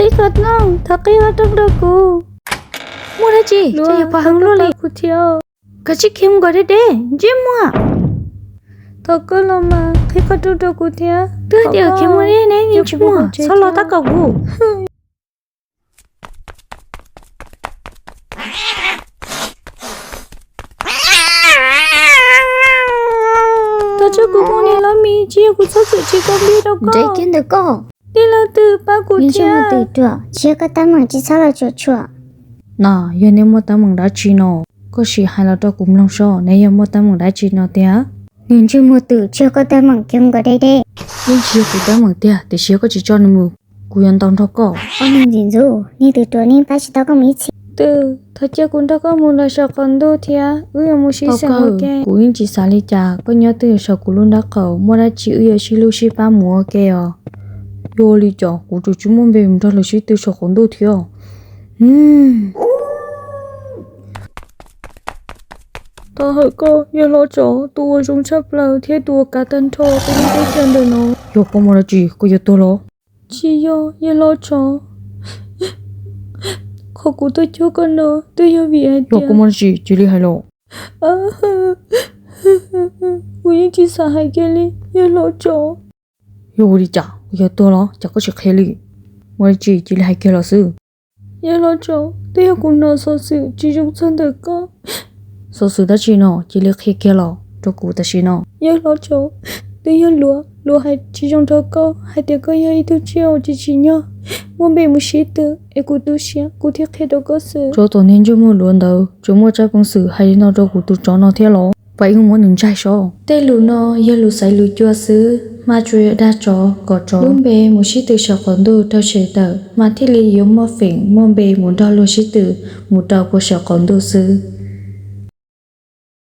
Qhib qhov rooj, thov qhib qhov rooj rau kuv. Muaj dab tsi? Cas yuav pom heev luaj li? Kuv thiab. Kav tsij khiav mus kom deb deb, ntsej muag. Thov koj los mas, qhib qhov rooj rau kuv thiab. Twb hais tias khiav mus deb deb ne, ntsej muag, txhob los tab kaum kuv. Thov txhawb kuv mus, niam Laj Mis, tsis yog kuv txhob txwm tsis tau npib rau koj. Nrhiav kiag ntawm koj. Tij laug Twm, pab kuv thiab. Twm ruam, tsis yog koj teeb meem, tsis txhob los tsuam tsuam. No yog nej muaj teeb meem dab tsi no, koj sim hais los rau kuv mloog seb nej yog muaj teeb meem dab tsi no tiag. Niag ntsej muag Twm, tsis yog koj teeb meem, khiav mus kom deb deb. Yeej tsis yog kuv teeb meem tiag, tiam sis yog koj tsis tso nws mus, kuv yuav ntaus nrog koj. Ob niag ntxim ntxub, niag Twm ruam, neb pab tsis tau koj mus ib txhis. Twm, thov cia kuv nrog koj mus los saum qaum ntuj thiab, wb yuav mus sib xeem ua ke. Kuv yeej tsis xav li cas, koj nyob twj ywm saum kuv lub nraub qaum, muaj dab tsi wb yuav sib hlub sib pab mus ua ke os. Yog li cas kuv tseem tsis muaj npe mus nrog luag sib tw saum qaum ntuj thiab? Thov hawm koj, yawg hlob tsov, tus uas zoo tshaj plaws thiab tus uas kav tag nrho teb lub teb chaws ntawm no. Yog koj muaj dab tsi koj yuav tuag los? Tsis yog, yawg hlob tsov. Qhov kuv tuaj cuag koj no twb yog vim hais tias, yog koj muaj dab tsi cia li hais los. Kuv yeej tsis xav hais kiag li, yawg hlob tsov. Yog ua li cas, kuv yuav tuag los cas koj tsis qhia li? Muaj dab tsi cia li hais kiag los xwb. Yawg hlob tsov, twb yog kuv hnov xov xwm tsis zoo txog ntawm koj. Xov xwm dab tsi no, cia li qhia kiag los rau kuv tam sim no. Yawg hlob tsov, twb yog luav, luav hais tsis zoo rau koj, hais tias koj yog ib tug tsiaj uas tsis tsim nyog muaj npe mus sib tw, es kuv tu siab kuv thiaj qhia rau koj xwb. Tsov tom niag ntsej muag luav ntawd tsuas muaj tsab peev xwm hais li no rau kuv tus tsov no thiab los? Pab wb muab nws ntsaig seb. Tej lus no yog lus xaiv lus cua xwb, hma tsuas yog dag tsov kom tsov lub npe mus sib tw saum qaum ntuj rau tsev tawm, hma thiaj li yuav muaj feem muaj npe mus nrog luag sib tw mus rau puag saum qaum ntuj xwb.